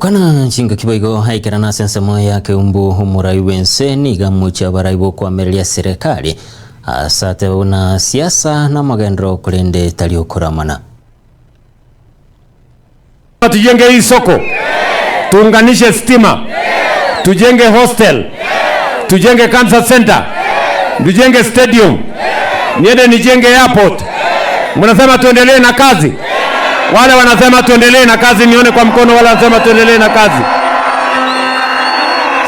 Ukana chinga kiboigo haikerana ase ensemo ya Keumbu omorai bwense niga mochia abarai bokwamereria serikali asate buna siasa na magendero korende tari okoramana. Tujenge hii soko, tuunganishe stima, tujenge hostel, tujenge cancer center, tujenge stadium, niende nijenge airport. Mnasema tuendelee na kazi? Wale wanasema tuendelee na kazi, nione kwa mkono. Wale wanasema tuendelee na kazi,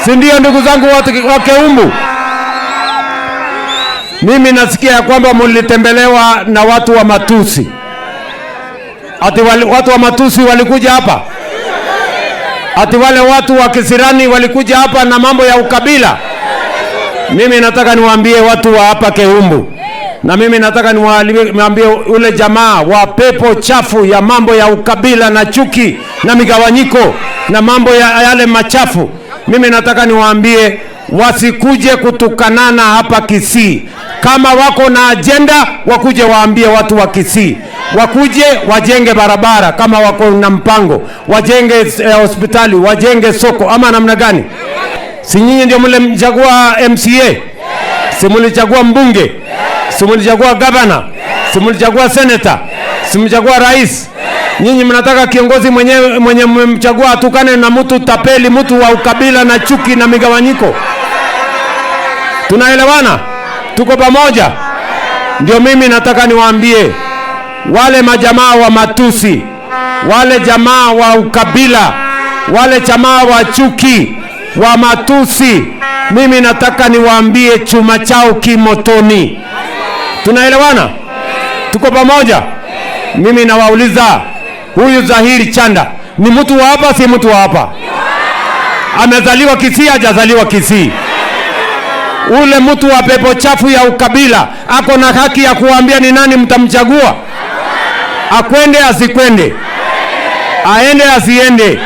si ndio? Ndugu zangu watu wa Keumbu, mimi nasikia ya kwamba mlitembelewa na watu wa matusi. Ati watu wa matusi walikuja hapa, ati wale watu wa kisirani walikuja hapa na mambo ya ukabila. Mimi nataka niwaambie watu wa hapa Keumbu, na mimi nataka niwaambie ule jamaa wa pepo chafu ya mambo ya ukabila na chuki na migawanyiko na mambo ya yale machafu. Mimi nataka niwaambie wasikuje kutukanana hapa Kisii. Kama wako na ajenda, wakuje waambie watu wa Kisii, wakuje wajenge barabara kama wako na mpango, wajenge hospitali, wajenge soko ama namna gani? Si nyinyi ndio mlimchagua MCA? Si mlichagua mbunge? Si mlichagua gavana? Si mlichagua senator? Si mlichagua rais? Nyinyi mnataka kiongozi mwenye mmemchagua atukane na mtu tapeli, mtu wa ukabila na chuki na migawanyiko? Tunaelewana? Tuko pamoja? Ndio mimi nataka niwaambie wale majamaa wa matusi, wale jamaa wa ukabila, wale jamaa wa chuki, wa matusi, mimi nataka niwaambie chuma chao kimotoni. Tunaelewana? Tuko pamoja? Mimi nawauliza, huyu Zahiri Chanda ni mtu wa hapa, si mtu wa hapa? Amezaliwa Kisii, hajazaliwa Kisii? Ule mtu wa pepo chafu ya ukabila ako na haki ya kuambia ni nani mtamchagua? Akwende asikwende, aende asiende?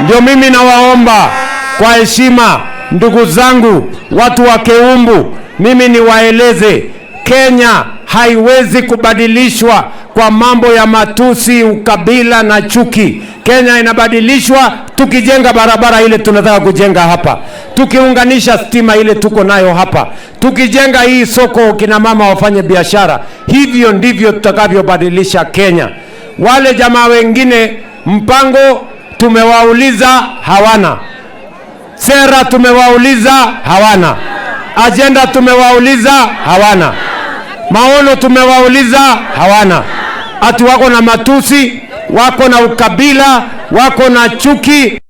Ndio mimi nawaomba kwa heshima, ndugu zangu, watu wa Keumbu, mimi niwaeleze, Kenya haiwezi kubadilishwa kwa mambo ya matusi, ukabila na chuki. Kenya inabadilishwa tukijenga barabara ile tunataka kujenga hapa, tukiunganisha stima ile tuko nayo hapa, tukijenga hii soko, kina mama wafanye biashara. Hivyo ndivyo tutakavyobadilisha Kenya. Wale jamaa wengine mpango tumewauliza hawana, sera tumewauliza hawana, ajenda tumewauliza hawana, maono tumewauliza hawana. Ati wako na matusi, wako na ukabila, wako na chuki.